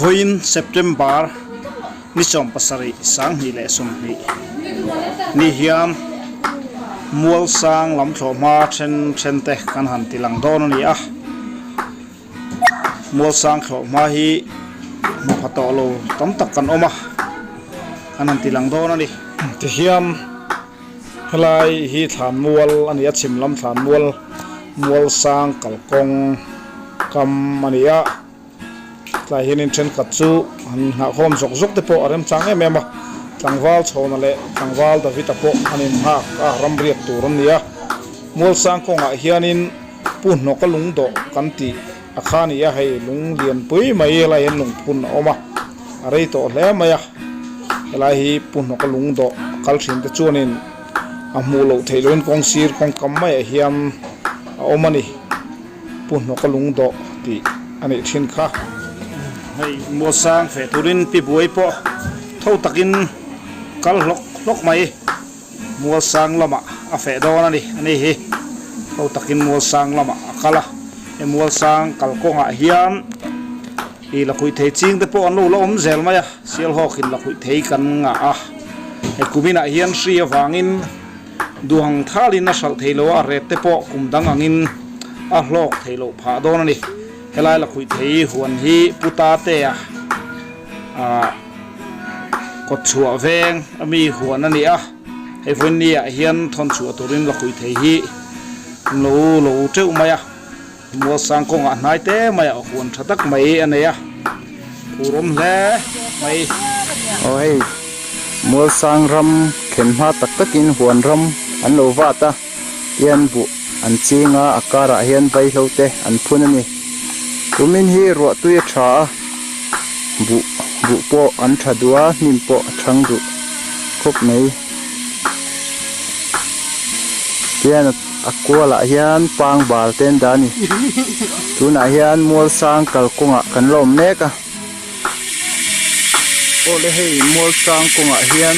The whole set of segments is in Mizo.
Vawiin September ni 70 2020 ni hian Mualsang lam thlawhhma then then te kan han ti lang dawn a ni a. Mualsang thlawhhma hi hmu pha tawh lo tam tak kan awm a, kan han ti lang dawn a ni. Tihian helai hi thlanmual a ni a, chhim lam thlanmual Mualsang kalkawng kam a ni a, tlai hianin thenkhat chu an nghahkhawm zawk zawk te pawh a remchang em em a, tlangval Chhawna leh tlangval David-a pawh an innghak a, ramriat tur an ni a. Mualsang kawngah hianin Pu Hnawka lungdawh kan tih a kha ni a, hei lung lianpui mai helai hian lungphun a awm a, a rei tawh hle mai a, helai hi Pu Hnawka lungdawh kal thin te chuanin a hmuh loh theih lohin kawng sir kawng kam maiah hian a awm a ni, Pu Hnawka lungdawh tih a nih thin kha. Hei Mualsang feh turin pi buai pawh tho takin kal hlawk hlawk mai. Mualsang lamah a feh dawn a ni, a ni hi ho takin Mualsang lamah a kal a, he Mualsang kalkawngah hian ih lakhuih thei ching te pawh an lo la awm zel mai a, Sialhawkin lakhuih thei kan ngah a, he kuminah hian hri avangin duhang thalin a hralh thei lo a, a ret te pawh kum dang angin a hlawk thei loh phah dawn a ni, helai lakhuih thei huan hi Pu Tatea ah. Kawt chhuah veng a mi huan a ni a, hei vawiin ah hian thawn chhuah turin la khuih thei hi an lo lo teuh mai a, Mualsang kawngah hnai te mai ah huan tha tak mai a nei a, phur awm hle mai. Aw hei Mualsang ram thlen hma tak takin huan ram an lo vat a, hian buh an ching a, a karah hian vaihlo te an phun a ni. Tumin hi ruah tui a tha a, buh buh pawh an tha duh a, hnim pawh a thang duh khawp mai. Tihian a kualah hian pang bal te an dah a ni. Tunah hian Mualsang kalkawngah kan la awm mek a. Awle hei Mualsang kawngah hian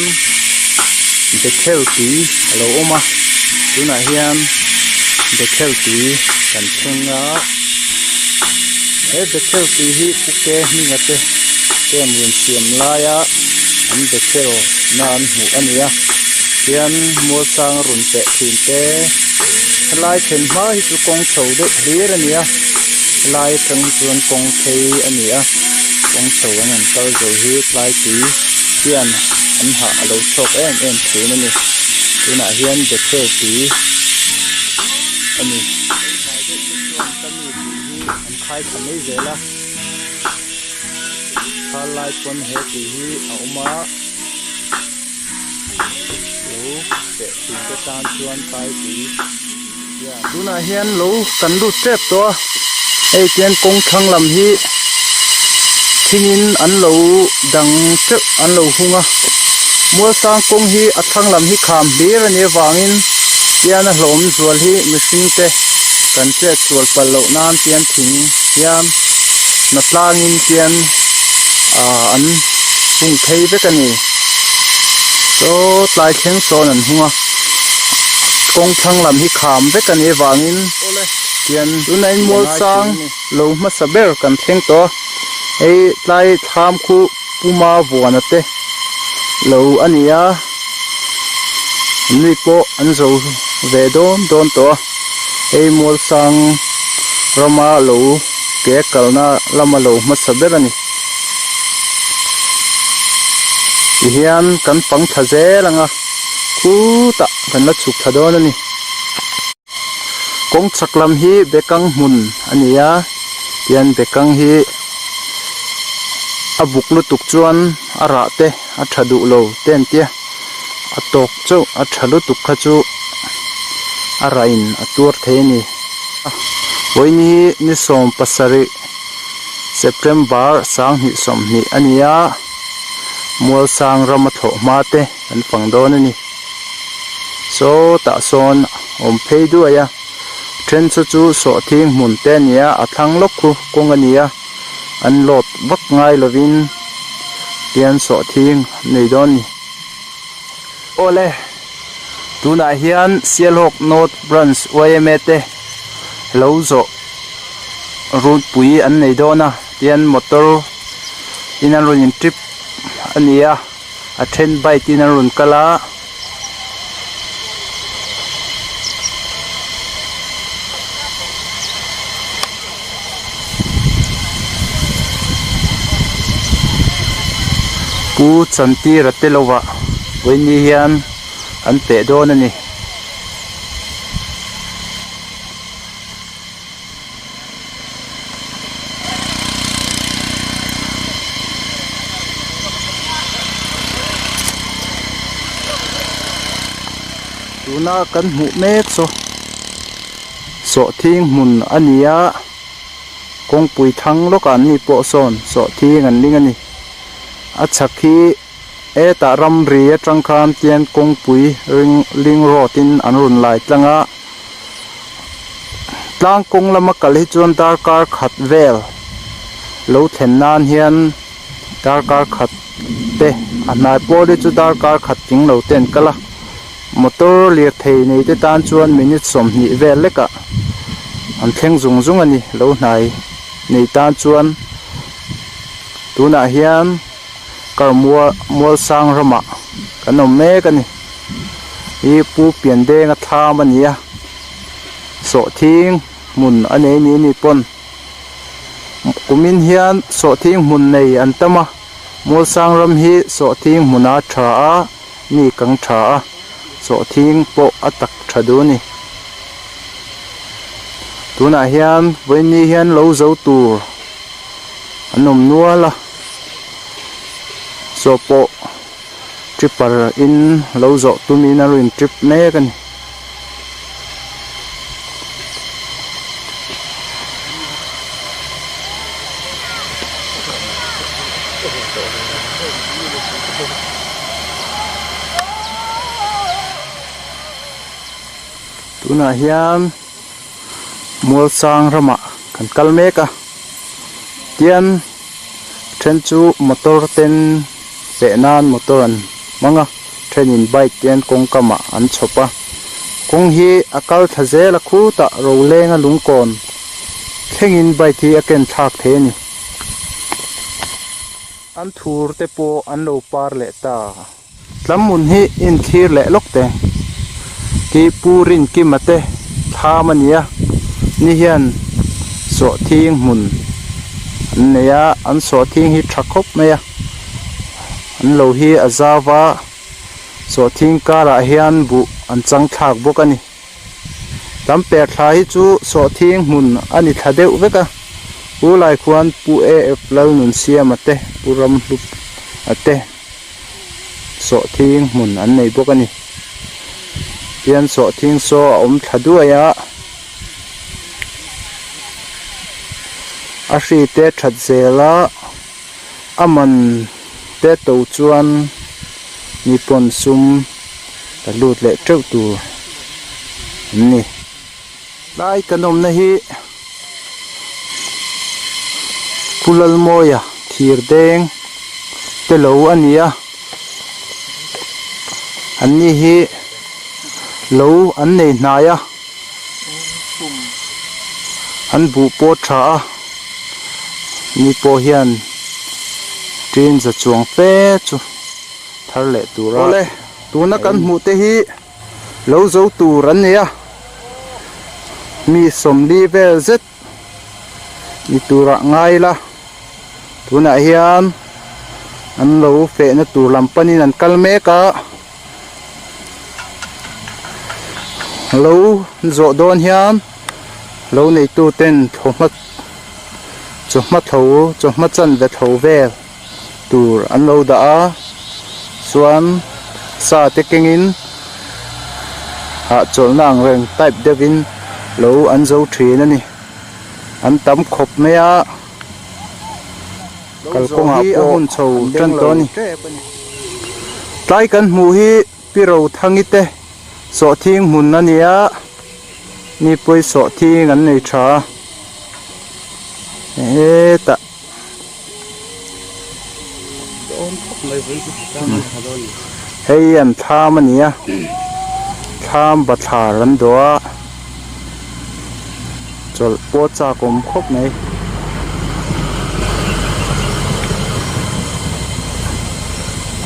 Bethel tui a lo awm a tunah hian Bethel tui kan thleng a he Bethel tui hi Puke hminga te camp rawn siam laia an Bethel na an hmuh a ni a tihian Mualsang a rawn peh thin te helai thlen hma hi chu kawng chho deuh hlir a ni a helai atang hi chuan kawng phei a ni a kawng chho an han kal zo hi tlai tui hian an hah a lo chhawk em em thin a ni tunah hian Bethel tui a ni. Tlai deuh te chuan ka mi tih hi an khai thla mai zel a thal lai pawn he tui hi a awm a lo peh thin te tan chuan tlai tui Tunah hian lo kan lut tep tawh a, hei tian kawng thlang lam hi thingin an lo dang teuh an lo hung a, Mualsang kawng hi a thlang lam hi kham hlir a nih avangin tian a hlawm zual hi mihring te kan chet sual palh loh nan tian thing hian hna tlangin tian ah an hung phei vek a ni. Saw tlai thleng sawn an hung a. Kawng thlang lam hi kham vek a nih avangin tian tuna in Mualsang lo hmasa ber kan thleng tawh a, hei tlai thlam khu Puma Vuana te lo a ni a, an ni pawh an zo ve dawn dawn tawh a, hei Mualsang rama lo ke kalna lama lo hmasa ber a ni. Tihian kan pang thla zel ang a. Khutah kan la chhuk thla dawn a ni. Kawng chhak lam hi bekang hmun a ni a, tihian bekang hi a buk lutuk chuan a rah te a tha duh lo te an tia, a tawk chauh a tha lutuk kha chu a rah in a tuar thei a ni. Vawiin hi ni 17 September 2020 a ni a, Mualsang rama thlawh hma te. An fang dawn a ni. Saw tah sawn awm phei duai a, then chu chu sawhthing hmun te a ni a, a thlang lawk khu kawng a ni a, an lawt vak ngai lovin tian sawhthing an nei dawn a ni. Awle, tunah hian Sialhawk North Branch yma te lo zawh rutpui an nei dawn a, tian motor. In an rawn in trip a ni a a then bike in an rawn kal a. Pu Chantira te lovah vawiin hian an peh dawn a ni. Tuna kan hmuh mek saw sawhthing hmun a ni a kawngpui thlang lawkah an ni pawh sawn sawhthing an ling a ni a chhak hi hetah ramri atang khan tian kawngpui ring ling road in an rawn lai tlang a. Tlang kawng lama kal hi chuan darkar khat vel lo thlen nan hian darkar khat te a hnai pawl hi chu darkar khat tling lo te an kal a motor lirthei nei te tan chuan minute 20 vel lekah an thleng zung zung a ni lo hnai nei tan chuan tunah hian kar mual mual sang ramah kan awm mek a ni. Hi pu pian deng a thlam a ni a sawhthing hmun a nei ni ni pawn kumin hian sawhthing hmun nei an tam a mualsang ram hi sawhthing hmun a tha a mi kang tha a sawhthing pawh a tak tha duh a ni tunah hian vawiin hian lo zo tur an awm nual a chaw pawh. Tripper in lo zawh tumin a rawn trip mek a ni. Tunah hian Mualsang ramah kan kal mek a tian then chu motor ten peh nan motor an hmang a thenin bike te an kawng kamah an chhawp a kawng hi a kal thla zel a khutah rolenga lungkawn thlengin bike hi a ken thlak thei a ni. An thur te pawh an lo par leh ta. Tlammun hi inthlir leh lawk teh khi Pu Rinkima te thlam a ni a ni hian sawhthing hmun an nei a an sawhthing hi tha khawp mai a an lo hi a zau va sawhthing karah hian buh an chang thlak bawk a ni tam per thla hi chu sawhthing hmun a ni thla deuh vek a Pu lai khuan Pu A F Lalnunsiama te Pu Ramhlup a te. Sawhthing hmun an nei bawk a ni. Tian sawhthing saw a awm thla duai a, a hri te that zel a, a man te to chuan mi pawn sum la lut leh teuh tur an ni. Tlai kan awmna hi Pu Lalmawia thir deng te lo a ni a, an ni hi lo an nei hnai a, an buh pawh tha a, ni pawh hian ṭin za chuang fe chu thar leh tur a. Awle tuna kan hmuh te hi. Lo zo tur an nei a, mi 40 vel zet ni turah ngai ila tunah hian an lo fehna tur lam panin an kal mek a, lo zawh dawn hian lo neitu ten thawhma chawhma tho chawhma chanve tho vel. Tur an lo dah a chuan sa te kengin hahchawlhna ang reng type deuhin lo an zo thin a ni an tam khawp mai a kalkawngah pawh a hun chho tan tawh a ni tlai kan hmuh hi pi Rothangi te sawhthing hmun a ni a mi pawi sawhthing an nei tha a hetah. Hei an thlam a ni a thlam bathlar an dawh a chawlh pawh chak awm khawp mai.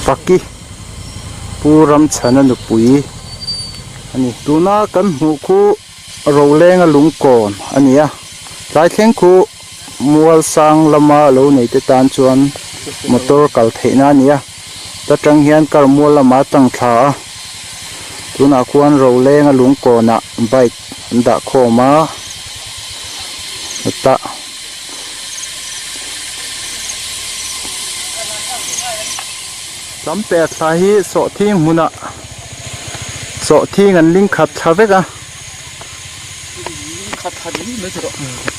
Faki Pu Ramchhana nupui a ni. Tuna kan hmuh khu Rolenga lungkawn a ni a, tlai thleng khu mual sang lama lo nei te tan chuan motor kal theihna a ni a, ta tang hian car mual lamah a tang thla a, tunah khuan Rolenga lungkawnah bike an dah khawm a, hetah. Lam per thla hi sawhthing hmunah sawhthing an ling khat thla vek a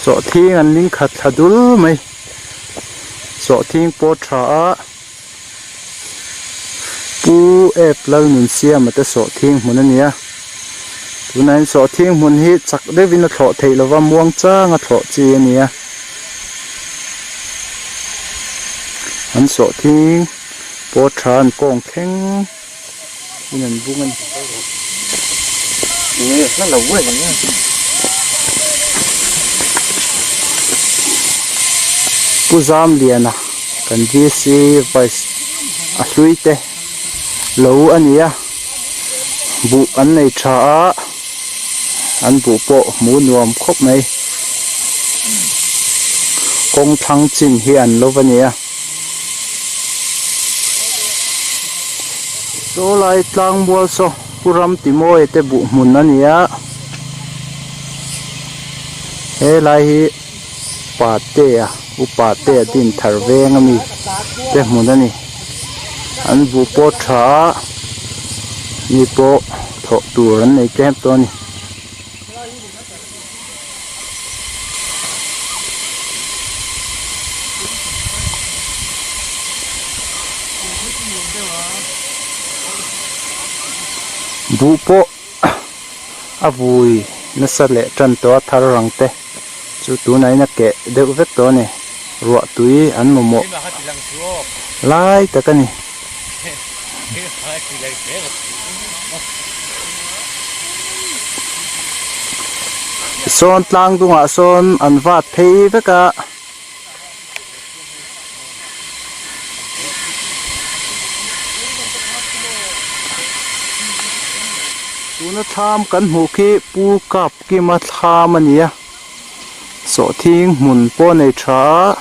sawhthing an ling khat thla dul mai sawhthing pawh tha a pu ep lalnunsiama te sawhthing hmun a ni a tunah hian sawhthing hmun hi chak deuhin a thlawh theih lova muang chang a thlawh chi a ni a. An sawhthing pawh tha an kawng thleng in an bung a ni. Pu Zamliana kan VC vice a hlui te lo a ni a buh an nei tha a. An buh pawh hmuh nuam khawp mai. Kawng thlang chin hi an lo va nia. Saw lai tlang mual saw Pu Ram Timawi te buh hmun a ni a. He lai hi Patea upa te a din thar veng ami te hmun a ni. An buh pawh tha a mi pawh thawh tur an nei tlem tawh a ni. Buh pawh a vui nasa leh tan tawh a thar rang te chu tunah hian a keh deuh vek tawh a ni ruah tui an mamawh lai tak a ni. Sawn tlang dungah sawn an vat phei vek a. Tuna thlam kan hmuh khi Pu Kap Kima thlam a ni a, sawhthing hmun pawh a nei tha a,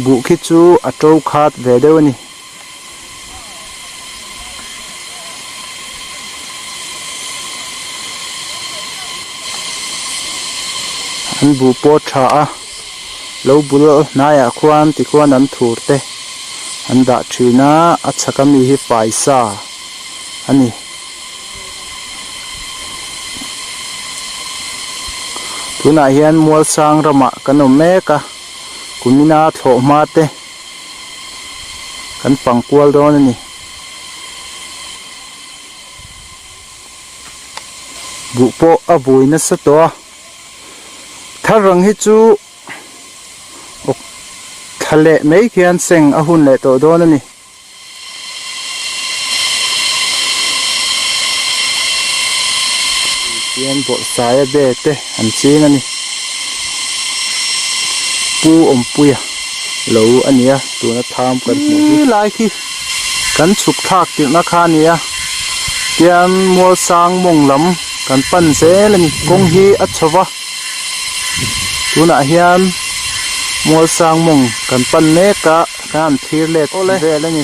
buh khi chu a to khat ve deuh a ni. An buh pawh tha a lo bul hnaiah khuan tikhuan an thur te an dah thin a a chhak ami hi faisa a ni. Tunah hian Mualsang ramah kan awm mek a kumina thlawh hma te. Kan fang kual dawn a ni. Buh pawh a vui nasa tawh a. Thar rang hi chu awk thla leh mai khian seng a hun leh tawh dawn a ni. Tihian bawrhsaia be te an ching a ni. Pu Awmpuia lo a ni a tuna tham kan hmuh hi. Lai khi kan chhuk thlak tirhna kha a ni a tian Mualsang mawng lam kan pan zel a ni. Kawng hi a chho va tunah hian Mualsang mawng kan pan mek a. Kan han thlir let vel a ni.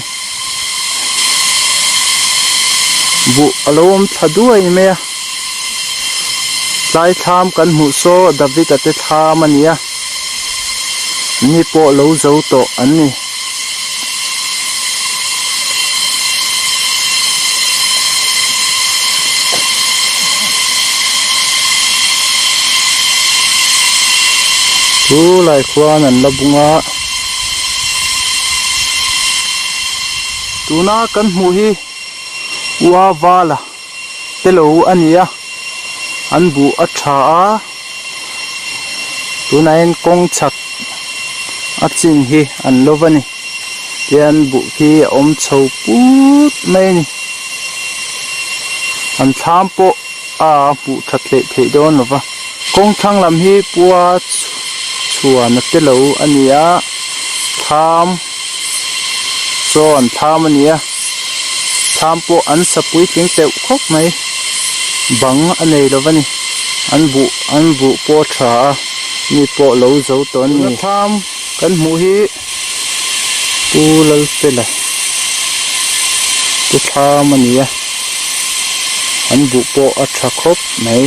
Buh a lo awm thla duai mai a. Tlai thlam kan hmuh saw David a te thlam a ni a. Ni pawh lo zo tawh an ni. Chu lai khuan an la bung a. Tuna kan hmuh hi ua vala te lo a ni a an buh a tha a tunah hian kawng chhak a chin hi an lo va ni tian buh khi a awm chho put mai a ni an thlam pawh a hmuh that hleih theih dawn lo va kawng thlang lam hi pua chhuan a te lo a ni a thlam. Saw an thlam a ni a thlam pawh an sa puitling teuh khawp mai bang a nei lo va ni an buh an buh pawh a tha a mi pawh lo zo tawh an ni thlam kan hmuh hi Pu Lalfela te thlam a ni a an buh pawh a tha khawp mai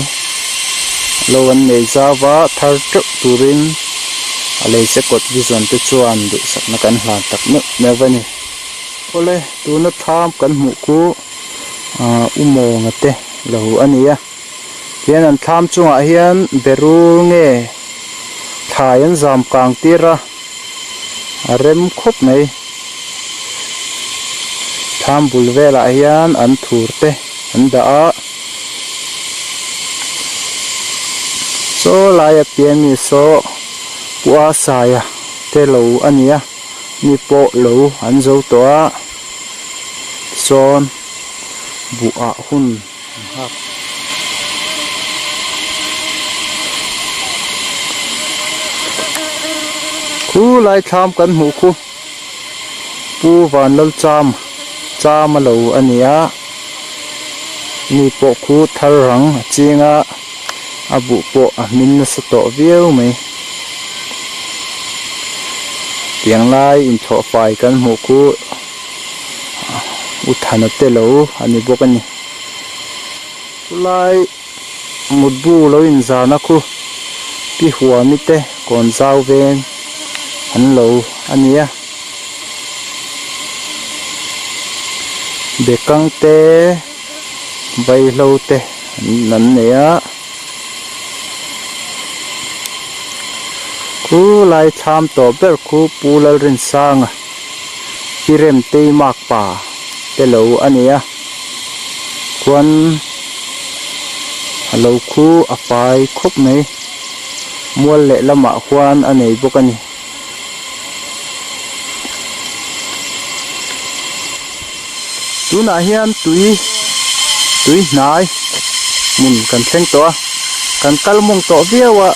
lo an nei zau a thar teuh turin a lei se kawt vision te chuan duhsakna kan hlan tak meuh meuh a ni. Awle tuna thlam kan hmuh khu ahh u mawnga te lo a ni a tihian an thlam chungah hian berul nge thlai an zam kang tir a a rem khawp mai thlam bul velah hian an thur te an dah a saw laia pian mi saw pua saia te lo a ni a mi pawh lo an zo tawh a tichuan buh ah hun an nghak. Khu lai thlam kan hmuh khu Pu Vanlalchama chama lo a ni a mi pawh khu thar rang a ching a a buh pawh a hmin nasa tawh viau mai tiang lai inthlawh fai kan hmuh khu u thana te lo a ni bawk a ni. Chulai mutbu lo inzarna khu pi huami te kawn zau veng an lo a ni a. Bekang te vaihlo te an nei a. Khulai thlam tawh ber khu Pu Lalrinsanga Pi Remtei Makpa te lo a ni a. Khuan a lo khu a fai khawp mai mual leh lamah khuan a nei bawk a ni. Tunah hian tui tui hnai hmun kan thleng tawh a kan kal mawng tawh viau a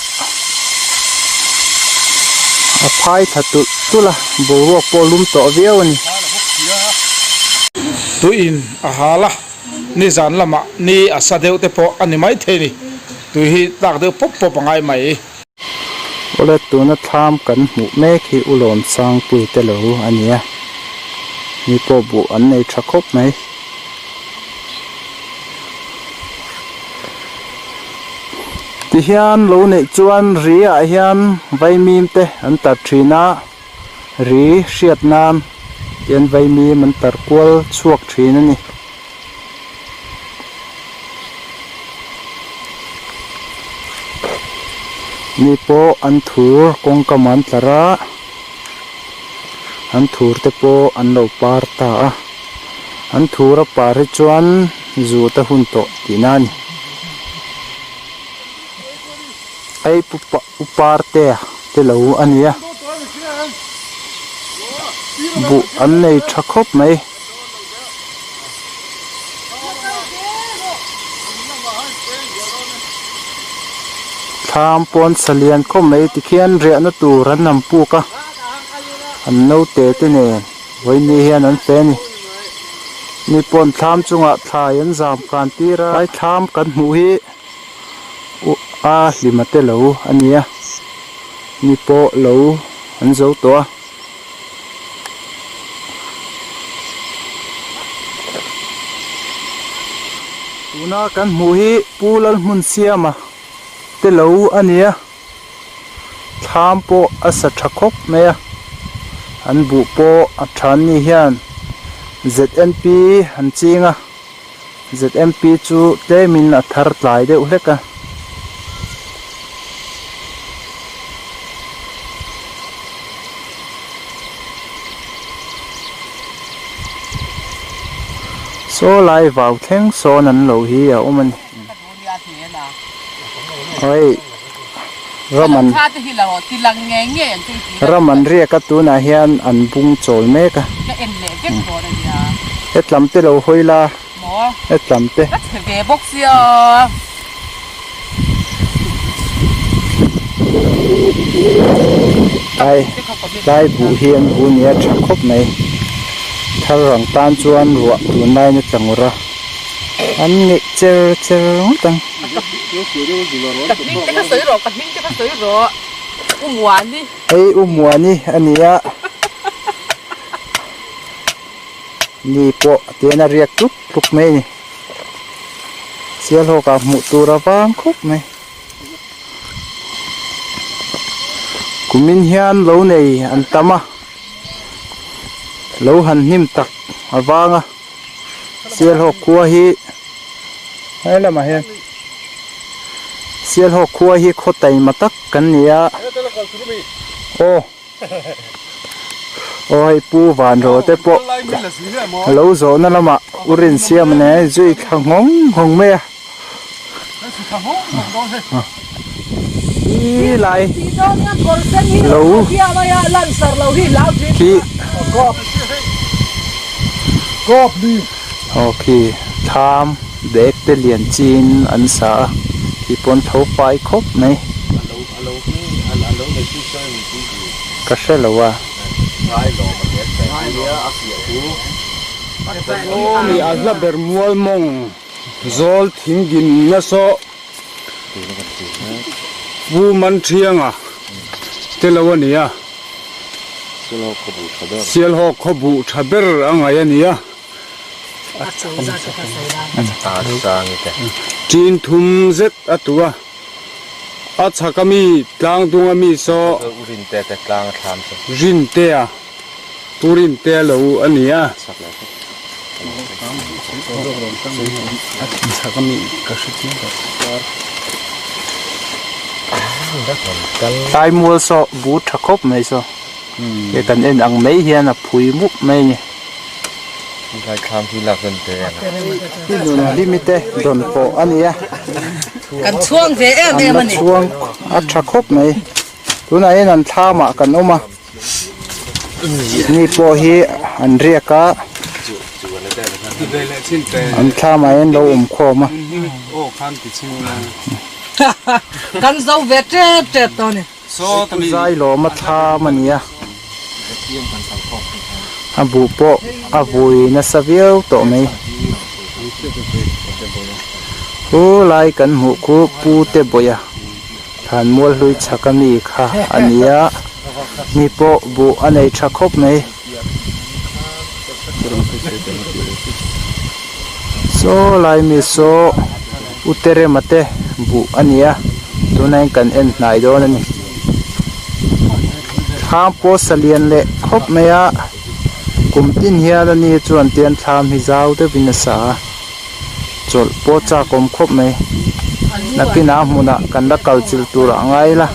a phai thla tulh tulh a boruak pawh a lum tawh viau a ni. Tuiin a hal a, nizan lamah ni a sa deuh te pawh a ni maithei ni, tui hi tlak deuh pawp pawp a ngai mai. Awle tuna thlam kan hmuh mek hi u lawm sangpui te lo a ni a, mi pawh buh an nei tha khawp mai. Tihian lo neih chuan ri ah hian vaimim te an tar thin a, ri hriat nan tian vaimim an tar kual chhuak thin a ni. Mi pawh an thur kawngka man tlar a an thur te pawh an lo par ta a an thur a par hi chuan zu te hun tawh tihna a ni hei pu pu parte te lo a ni a buh an nei tha khawp mai. Thlam pawn sa lian khawp mai tikhian riahna tur an han puk a an naute te nen vawiin hian an fe a ni mi pawn thlam chungah thlai an zam kan tir a tlai thlam kan hmuh hi a hlima te lo a ni a mi pawh lo an zo tawh a. Tuna kan hmuh hi Pu Lalhmunsiama te lo a ni a, thlam pawh a sa tha khawp mai a, an buh pawh a tha an ni hian Z_N_P an ching a, Z_N_P chu tlemin a thar tlai deuh hlek a. Saw lai vau thleng sawn an lo hi a awm a ni. Hei ram an ram an riak a tunah hian an bung chawl mek a hetlam te lo hawi la hetlam te. Tlai tlai buh hi an bu nia tha khawp mai. Thar ang tan chuan ruah tun laiin a tla ngawrh a, an ngeih cher cher ngawt ang. Ka hming te kha sawi rawh, ka hming te kha sawi rawh, U Muani. Hei U Muani a ni a, ni pawh tihian a riak tluk tluk mai a ni. Sialhawk ah hmuh tur a vang khawp mai. Kumin hian lo nei an tam a, lo han hnim tak a vang a, Sialhawk khua hi he lamah hian Sialhawk khua hi khaw taima tak kan ni a, aw aw hei Pu Vanraw te pawh a lo zawhna lamah u Rinsiama nen zui thla nghawng nghawng mai a. Ti lai lo khi aw khi thlam bag te lian chin an sa a khi pawn tho fai khawp mai ka hre lo a. Zawl thing din nasa Pu Manthianga te lo a ni a, Sialhawk khawbuh tha ber a ngaih a ni a, Tin thum zet a tu a, a chhak a mi tlang dung a mi saw Rintea. Turin te a lo a ni a. Tlai mual saw bu tha khawp mai saw he kan en ang mai hian a phui mup mai a ni. Hi nun hlimi te dawn pawh a ni a. Kan chhuang ve em em a ni. An la chhuang a tha khawp mai. Tunah hian an thlamah kan awm a. Ni pawh hi an riak a an thlamah hian lo awm khawm a. Kan zo ve tep tep tawh a ni. Zailawm a thlam a ni a, a buh pawh a vui nasa viau tawh mai. Chu lai kan hmuh khu Pu te bawih a. Thlan mual hlui chhak a mi kha a ni a, mi pawh buh a nei tha khawp mai. Saw lai mi saw u Terema te buh a ni a, tunah hian kan en hnai dawn a ni. Thlam pawh sa lian leh khawp mai a, kum tin hian a ni chuan tian thlam hi zau deuhin a sa a. Chawlh pawh chak awm khawp mai. Nakinah hmunah kan la kal chilh tur a ngai la.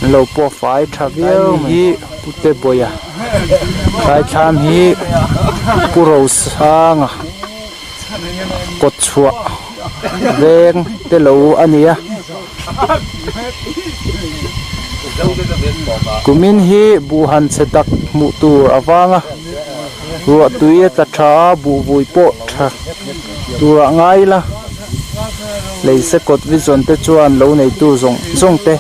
An lo pawh fai tha viau mai. Hi Pute Bawia Thlaithlam hi Pu Rosanga kawt chhuah veng te lo a ni a. Kumin hi buhan chhe tak hmuh tur a vang a. Ruah tui a tla tha a, buhvui pawh tha turah ngai ila leise kawt vision te chuan lo neitu zawng zawng te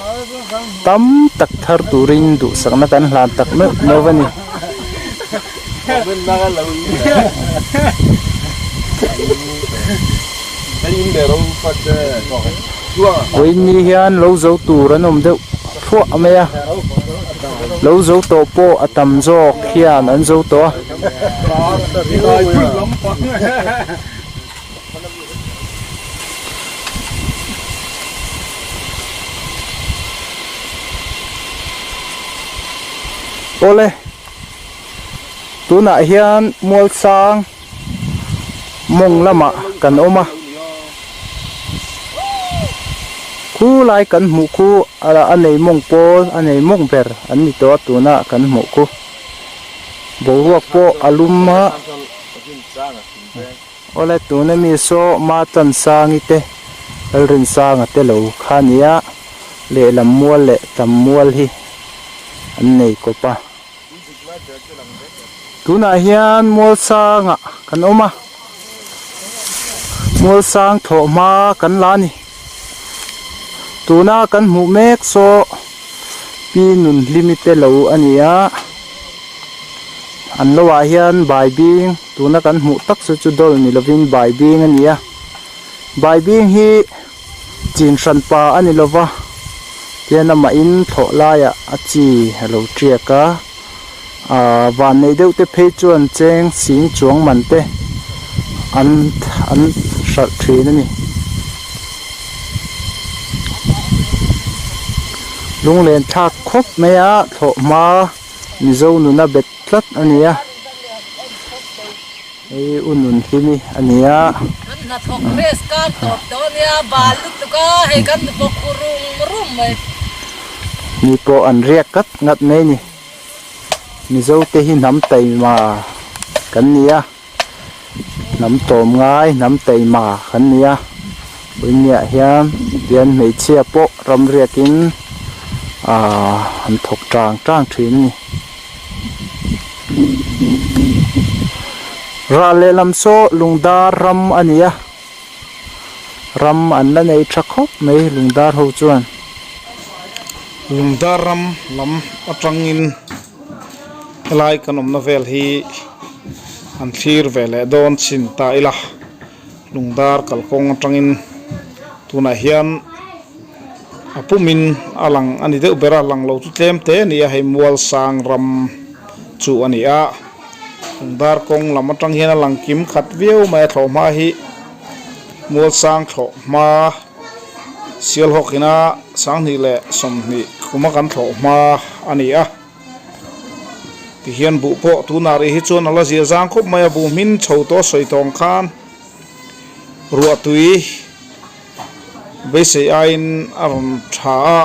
tam tak thar turin duhsakna kan hlan tak meuh meuh a ni. Vawiin hian lo zo tur an awm deuh thluah mai a. Lo zo tawh pawh a tam zawk hian an zo tawh a. Awle tunah hian Mualsang mawng lamah kan awm a. Khu lai kan hmuh khu a nei mawng pawl a nei mawng ber an ni tawh a tuna kan hmuh khu boruak pawh a lum a awle tuna mi saw Matlansangi te Lalrinsanga te lo kha a ni a lehlam mual leh tam mual hi an nei kawp a. Tunah hian mual sangah kan awm a, mual sang thawh hma kan la a ni. Tuna kan hmuh mek saw Pi Nunhlimi te lo a ni a. An lo ah hian bai bing tuna kan hmuh tak chu chu dawl ni lovin bai bing a ni a bai bing hi chin hran pa a ni lova tihian amah in thlawh laiah a chi a lo tiak a ahh van nei deuh te phei chuan cheng sing chuang man te an an hralh thin a ni. Lunglen thlak khawp mai a thlawh hma. Mizo nuna bet tlat a ni a, hei u nun hlimi a ni a. Kan hnathawk press kar tawp tawh a nia, bal lutuk a, hei kan hnathawk khu rum rum mai. Mi pawh an riak ngat ngat mai a ni, Mizo te hi hnam taima kan ni a, hnam tawm ngai hnam taima kan ni a, Puinia hian tian hmeichhia pawh ram riakin ahh an thawk tang tang thin a ni. Ral lehlam saw lungdar ram a ni a, ram an la nei tha khawp mai lungdar ho chuan. Lungdar ram lam atangin helai kan awmna vel hi an thlir ve leh dawn chhin ta ila. Lungdar kalkawng atangin tunah hian a pumin a lang a ni deuh ber a, lang lo chu tlem te a ni a, hei Mualsang ram chu a ni a, Lungdar kawng lam atang hian a lang kim khat viau mai a, thlawhhma hi Mualsang thlawhhma Sialhawk ina sanghnih leh 20 kuma kan thlawhhma a ni a. Tihian buh pawh tunah rih hi chuan a la zia zang khawp mai a, buh hmin chho tawh sawi tawng khan ruah tui beisei aiin a rawn tha a,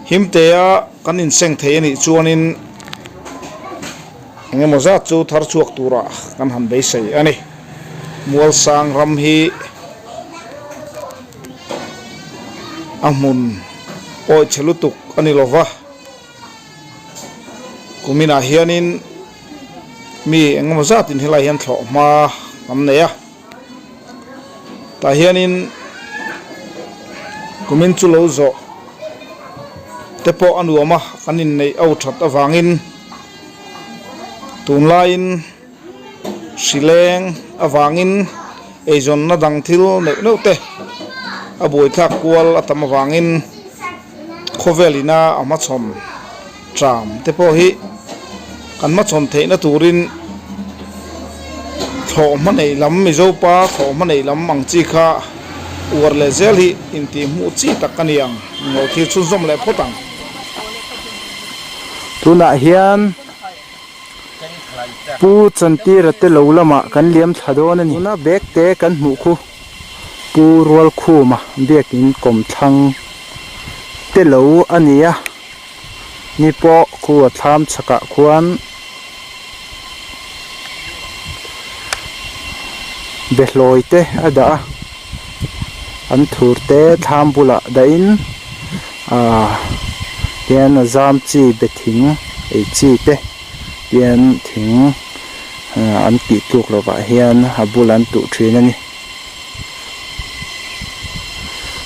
him te a kan inseng thei a nih chuanin eng emaw zat chu thar chhuak turah kan han beisei a ni. Mualsang ram hi a hmun awi chhe lutuk a ni lova. Kuminah hianin mi engemaw zatin helaiah hian thlawh hma an nei a, tah hianin kumin chu lo zawh te pawh a nuam a, kan inneih au that avangin tunlaiin hrileng avangin eizawnna dang thil neuh neuh te a buaithlak kual a tam avangin khawvel ina a hmachhawn tram te pawh hi kan hmachhawn theihna turin thlawhhma neih lam Mizo pa thlawhhma neih lam ang chi kha uar leh zel hi intihhmuh chi tak a ni ang lo thil chhunzawm leh phawt ang. Tunah hian. Pu Chantira te lo lamah kan liam thla dawn a ni. Tuna bag te kan hmuh khu Pu Rualkhuma biakin kawmthlang te lo a ni a, ni pawh khu a thlam chhakah khuan behlawi te a dah a, an thur te thlam bulah dahin ahh tian a zam chi be thing ei chi te tian thing an tih tluk lovah hian a bul an tuh thin a ni.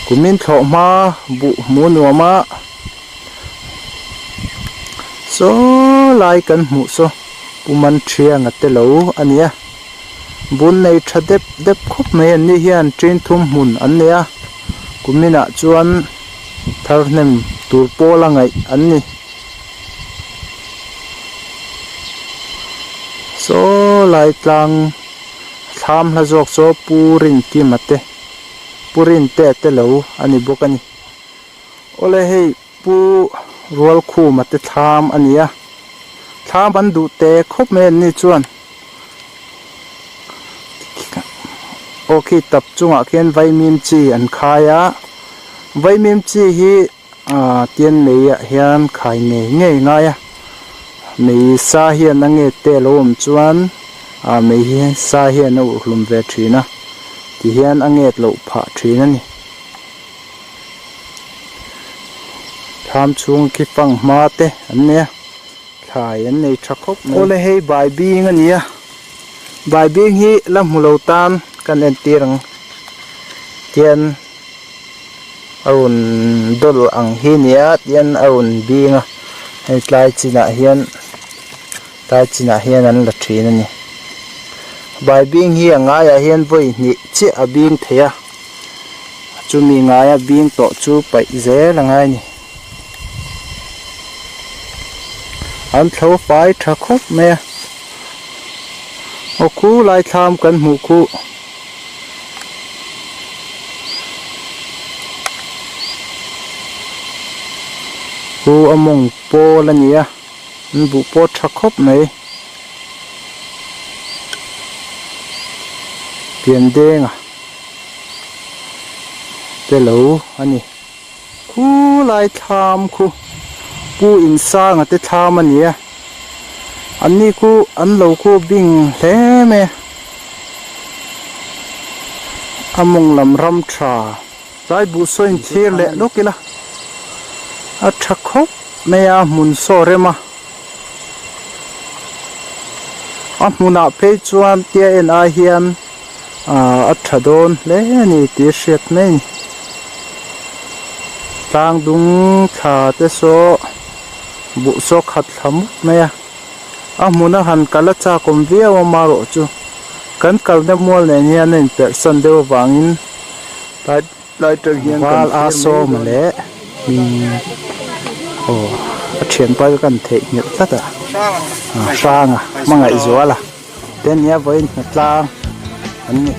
Kumin thlawh hma buh hmu nuam a saw lai kan hmuh saw Pu Manṭhianga te lo a ni a bun nei tha dep dep khawp mai an ni hian ṭin thum hmun an nei a kuminah chuan thar hnem tur pawl a ngaih an ni. Saw lai tlang thlam hla zawk saw Pu Rinkima te Pu Rintea te lo a ni bawk a ni. Awle hei Pu Rualkhuma te thlam a ni a, thlam an duh te khawp mai an ni chuan aw khi tap chungah khian vaimim chi an khai a, vaimim chi hi ah tian mei ah hian khai ngei ngei ngai a, mei sa hian a nge te a lo awm chuan ah mei hi sa hian a urhlum ve thin a tihian a nget loh phah thin a ni. Thlam chhung khi fang hma te an nei a thlai an nei tha khawp mai. Awle hei bai bing a ni a bai bing hi la hmu lo tan kan entir ang tian a rawn dawl ang hi a ni a tian a rawn bing a hei tlai chinah hian. Tlai chinah hian an la thin a ni. Baibing hi a ngaiah hian vawi hnih chiah a bing thei a, chumi ngaia bing tawh chu paih zel a ngai a ni. An thlo fai tha khawp mai a, aw khu lai thlam kan hmuh khuh. Khu a mawng pawl a ni a. An buh pawh tha khawp mai. Piandenga te lo a ni. Khulai thlam khu Pu Insanga te thlam a ni a. An ni khu an lo khu bing hle mai a. A mawng lam ram tha. Tlai buh saw in thlir leh lawk ila a tha khawp mai a hmun saw rem a a hmunah phei chuan tia en ai hian ah a tha dawn hle a ni tih a hriat mai a ni tlang dung thla te saw buh saw khat thla mup mai a a hmuna han kal a chak awm viau a marawh chu kan kalna mual nen hian a inperh san deuh avangin. Tlai tang hian kan Val a sawm leh aw a thianpa chu kan theihnghilh tlat a hranga hmangaih zual a te nia vawiin hna tlang an ni.